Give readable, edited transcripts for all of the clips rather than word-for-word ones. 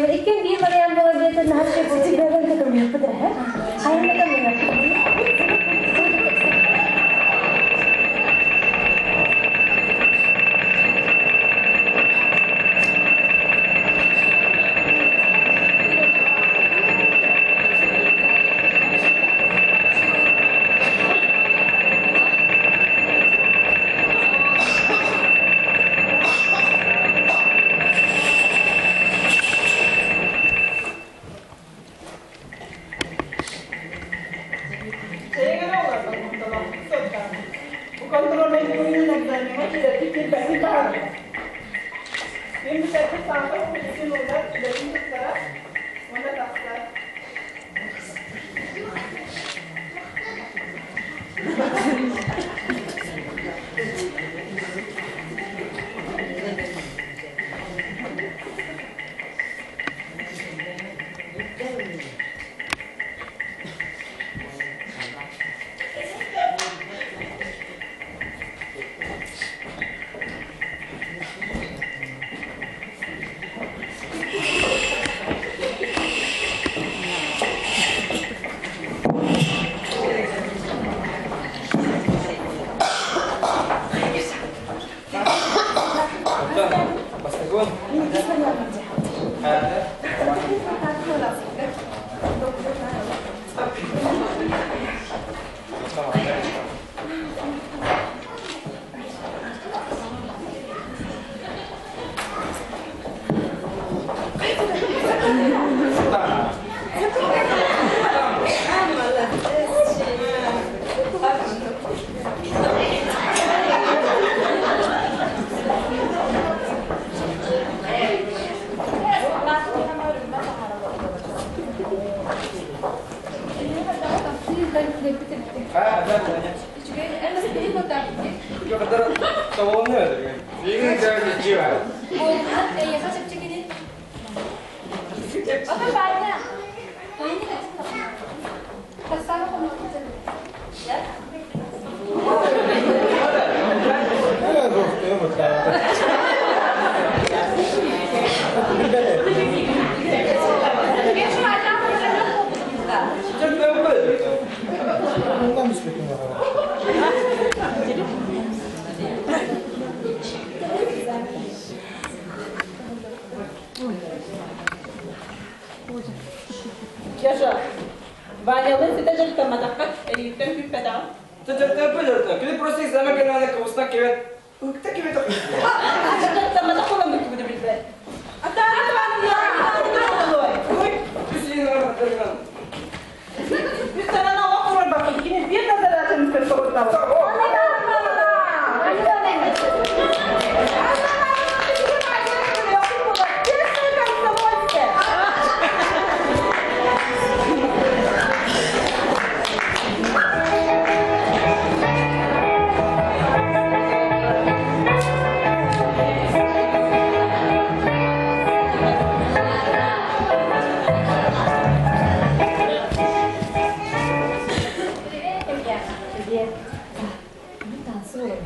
Иккиэн биир вариант буолар диэтэ наһаа үчүгэй буолуо. Ситигэрэн көтөмүөхпүт эрэ. Хайан да көмүөхпүт. Эйигин олорбут мукталаахтык сылдьаҕын. Бу контрольнай түмүгүнэн экзамеҥҥа киирэрбит киирбэппит баҕарабын. Мин бүтэрбит саҥата билигин уунар үлэтин туттарар уонна тахсар. Бастакыбын. Кеша, Ванялыын ситэ дьарыктамматаххыт, эйигиттэн күүппэтэҕим. Кини просто экзамен кэннэ кыбыстан кэбэт ыкта кэбэт Дьарыктамматах буолан бүттүбүтэ билбэт. Үс санаан олох турарбаппын. Кини биир да задачаны көрсө Привет. Ну, танцуем.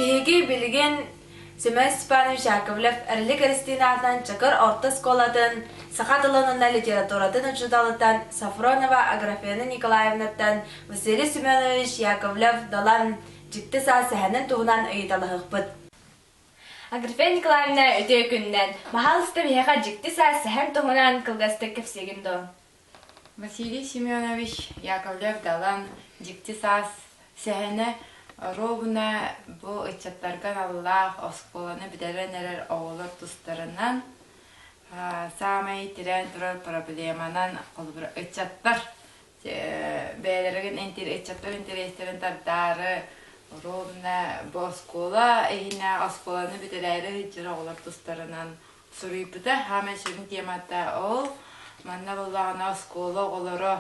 Биһиги билигин Семен Степанович Яковлев Эрилик Эристиин аатынан Чакыр орто оскуолатын саха тылын уонна литературатын учууталыттан Софронова Аграфена Николаевнаттан Василий Семенович Яковлев Далан Дьикти саас сэһэнин туһунан ыйыталаһыахпыт. Аграфена Николаевна үтүө күнүнэн! Баһаалыста биһиэхэ дьикти саас сэһэн туһунан кылгастык кэпсиигин дуо? Василий Семенович Яковлев-Далан «Дьикти саас» сэһэнэ оруобуна бу ыччаттарга аналлаах оскуоланы бүтэрэн эрэр оҕолор тустарынан саамай тирээн турар проблеманан холобура ыччаттар бэйэлэрин ыччаттар интэриэстэрин тардаары оруобуна бу оскуола иһинэ оскуоланы бүтэрээри сылдьар оҕолор тустарынан суруйбута. Саамай сүрүн темата ол. Манна буоллаҕына оскуола оҕолоро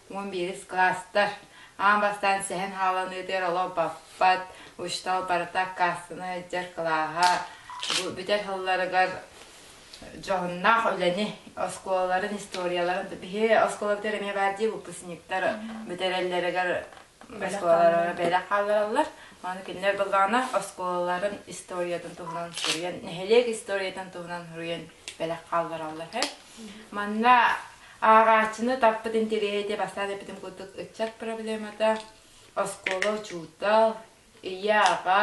11 класстар аан бастаан сэһэн хааланыытыгар олох баппат, учуутал барыта аккаастана сылдьар кылааһа бу бүтэр сылларыгар дьоһуннаах үлэни оскуолаларын историяларын биһи оскуолабытыгар эмиэ баар дии выпускниктар бүтэрэллэригэр оскуолалара бэлэх хааллараллар. Аны кинилэр былаана оскуолаларын историятын туһунан суруйан, нэһилиэк историятын туһунан суруйан бэлэх хааллараллар. Манна ааҕааччыны таппыт интэриэһи бастаан эппитим курдук ыччат проблемата, оскуола учуутал, ийэ, аҕа,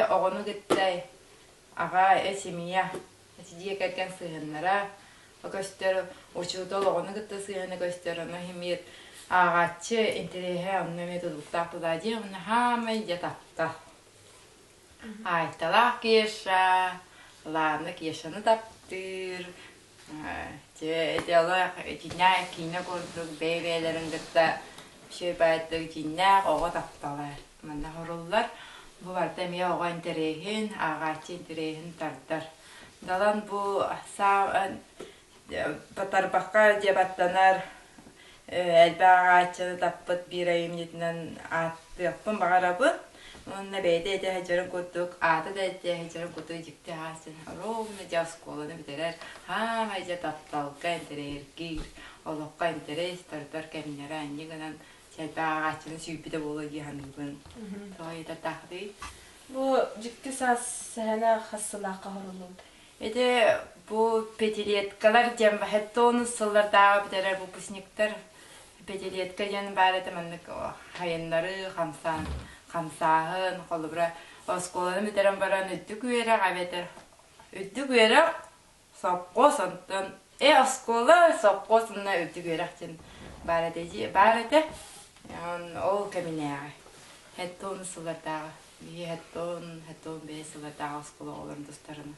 оҕону кытта аҕа, семья, дьиэ кэргэн сыһыаннара көстөр, учуутал оҕону кытта сыһыана көстөр, ону иһин ааҕааччы интэриэһэ онно эмиэ тутулуктаах тутаа дии, онно хаамай дьэ таптал. Айталаах Кеша, Лана Кешаны таптыыр, дьэ дьоло итиннээх киинэ курдук бэйэ-бэйэлэрин кытта үчүгэй дьиҥнээх оҕо таптала манна хоруллар. Бу барыта эмиэ оҕо интэриэһин, ааҕааччы интэриэһин тардар. Далан бу батарбахха дьэ баттанар элбэх ааҕааччыны таппыт биир айымньытынан ааттыахпын баҕарабын. Уонна бэйэтэ этэ сылдьарын курдук, аата да этэ сылдьарын курдук дьикти аасчын ровно дьэ оскуоланы бүтэрэр, хаамай дьэ тапталга интэриэһиргиир, олоххо интэриэс тардар кэмнэрэ анньы гынан элбэх ааҕааччыны сүүйбүтэ буолуо дии саныыбын. Тоҕо ыйытардаахтый? Бу дьикти саас сэһэнэ хас сыллаахха оһоруллубут? Ити бу пятилеткалар диэн тонус сыллардааҕы бүтэрэр выпускниктар пятилетка диэн баар этэ маннык хайыннары хамсаан хамсааһын холобура оскуоланы бүтэрэн баран үрдүк үөрэх эбэтэр үрдүк үөрэх сопхуос онтон оскуола сопхуос уонна үрдүк үөрэх диэн баар этэ баар этэ ол кэминээҕи хеттон сыллардааҕы биһи хеттон хеттон бэйэ сыллардааҕы оскуола оҕолорун тустарына.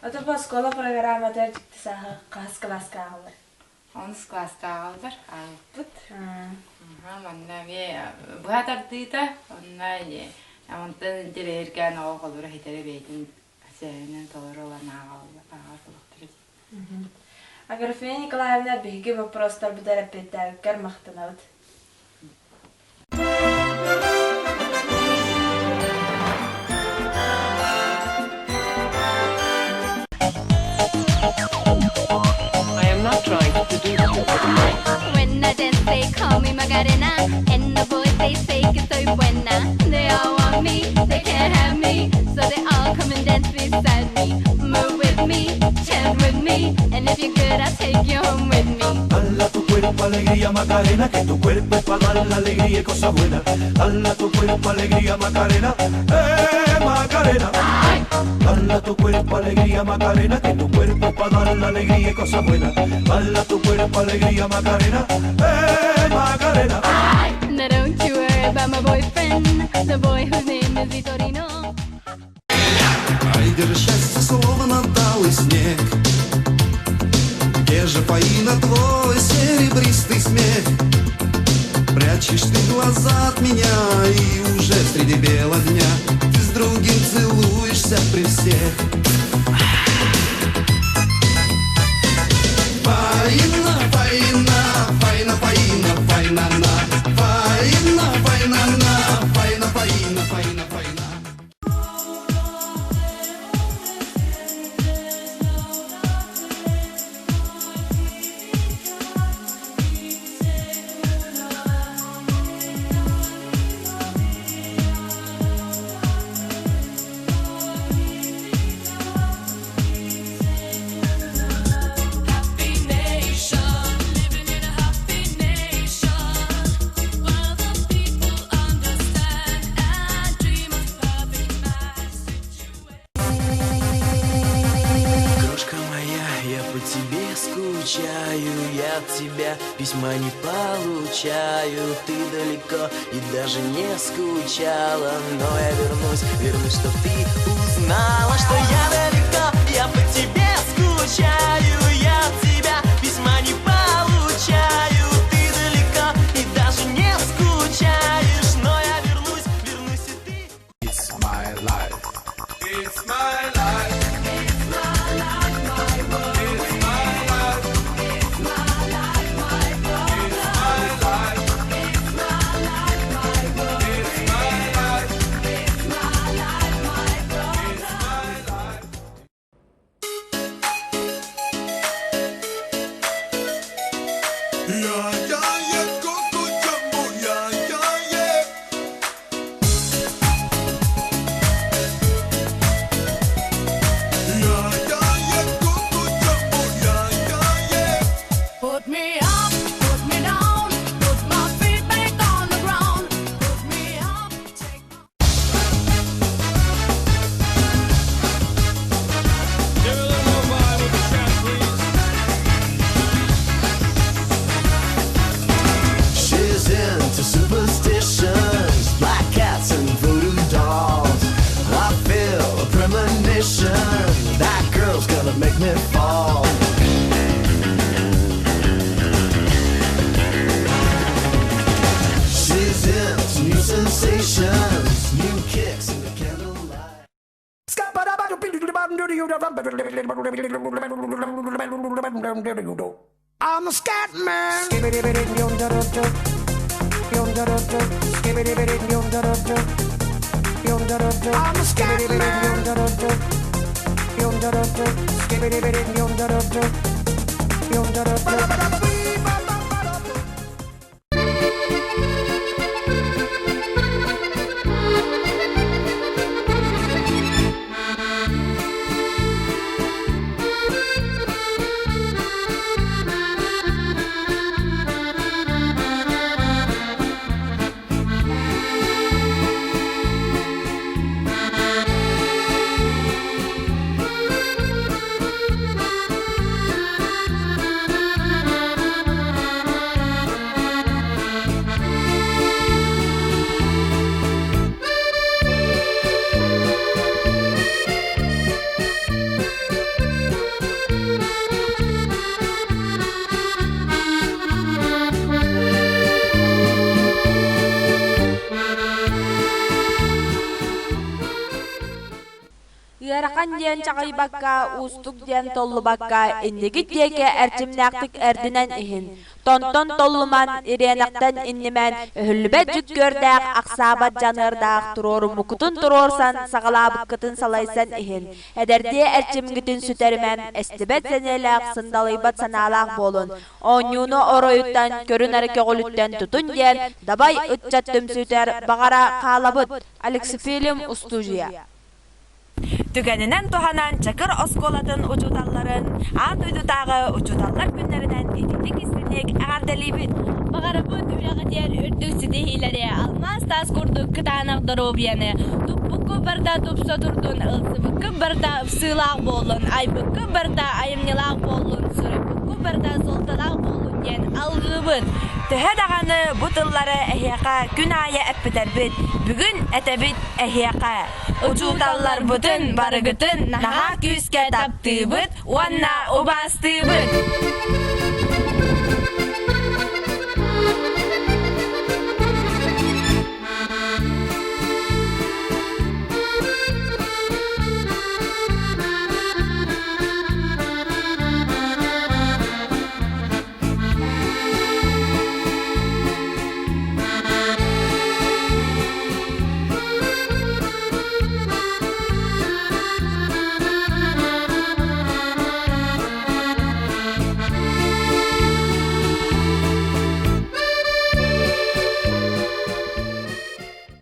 Ото бу оскуола программата дьикти сааһы хаһыс кылааска ааҕыллар? Онус кылааска ааҕаллар, ааҕыппыт. Манна эмиэ быһа тардыыта, онно онтон интэриэһиргээн оҕо холура ситэрэ бэйэтин сэһэнин толору ылан ааҕаллар, ааҕар буолуохтара дии. Аграфена Николаевна биһиги вопростарбытыгар эппиэттээбиккэр махтанабыт. I am not trying to seduce you. When I dance, they call me Macarena. And the boys, they say que soy buena. They all want me, they can't have me. So they all come and dance beside me. Move with me, chant with me. And if you're good, I'll take you home with me. Dala tu cuerpo alegría Macarena, que tu cuerpo es para dar la alegría y cosas buenas. Dala tu cuerpo alegría Macarena, eh Macarena. Dala tu cuerpo alegría Macarena, que tu cuerpo es para dar la alegría y cosas buenas. Dala tu cuerpo alegría Macarena, eh Macarena. Now don't you worry about my boyfriend, the boy whose name is Vitorino. Ай, где же счастье, словно талый снег? Где же, Фаина, твой серебристый смех? Прячешь ты глаза от меня, и уже среди бела дня ты с другим целуешься при всех. Фаина, Фаина, Фаина, Фаина, Фаина, на. Фаина, Фаина, на. Фаина, Фаина, Фаина, Фаина. тебя письма не получаю Ты далеко и даже не скучала Но я вернусь, вернусь, чтоб ты узнала Что я далеко, я по тебе скучаю Я от тебя письма не получаю Ты далеко и даже не скучаешь Но я вернусь, вернусь и ты It's my life. It's my life. It's my life, my world. It's my life. It's my life, my world. It's my life. It's my life, my world. It's my life. It's my life, my world. It's my life. Yeah, yeah, yeah, Coco Jumbo, yeah, yeah, yeah. Yeah, yeah, yeah, Coco Jumbo, yeah, yeah, yeah. Put me up, put me down, put my feet back on the ground. Put me up, take my Give a little more vibe with the chat, please. She's into superstitions, black cats and voodoo dolls. I feel a premonition that girl's gonna make me fall. She's into new sensations, new kicks in the candlelight. I'm a scat man. I'm a scat man. Ыарахан диэн чаҕыйбакка, уустук диэн толлубакка иннигит диэки эрчимнээхтик эрдинэн иһин. Тонтон толлуман, ириэнэхтэн иннимэн, өһүллүбэт дьүккүөрдээх, ахсаабат дьаныардаах туруоруммуккутун туруорсан, саҕалаабыккытын салайсан иһин. Эдэрдии эрчимҥитин сүтэримэн, эстибэт сэниэлээх, сындалыйбат санаалаах буолун. Оонньууну оройуттан, көрү-нары көҕүлүттэн тутун диэн Дабай ыччат түмсүүтүгэр баҕара хаалабыт. Алексифилим устуудьуйа. Түгэнинэн туһанан Чакыр оскуолатын учууталларын аан дойдутааҕы учууталлар күннэринэн итинник-истинник эҕэрдэлиибит! Баҕарабыт үлэҕитигэр үрдүк ситиһиилэри, алмаас таас курдук кытаанах доруобуйаны, туппуккут барыта тупса турдун, ылсыбыккыт барыта ыпсыылаах буоллун, айбыккыт барыта айымньылаах буоллун, суруйбуккут барыта суолталаах буоллун диэн алгыыбыт! Төһө даҕаны бу тыллары эһиэхэ күн аайы эппитэрбит, бүгүн этэбит эһиэхэ! Учууталларбытын барыгытын наһаа күүскэ таптыыбыт уонна убаастыыбыт!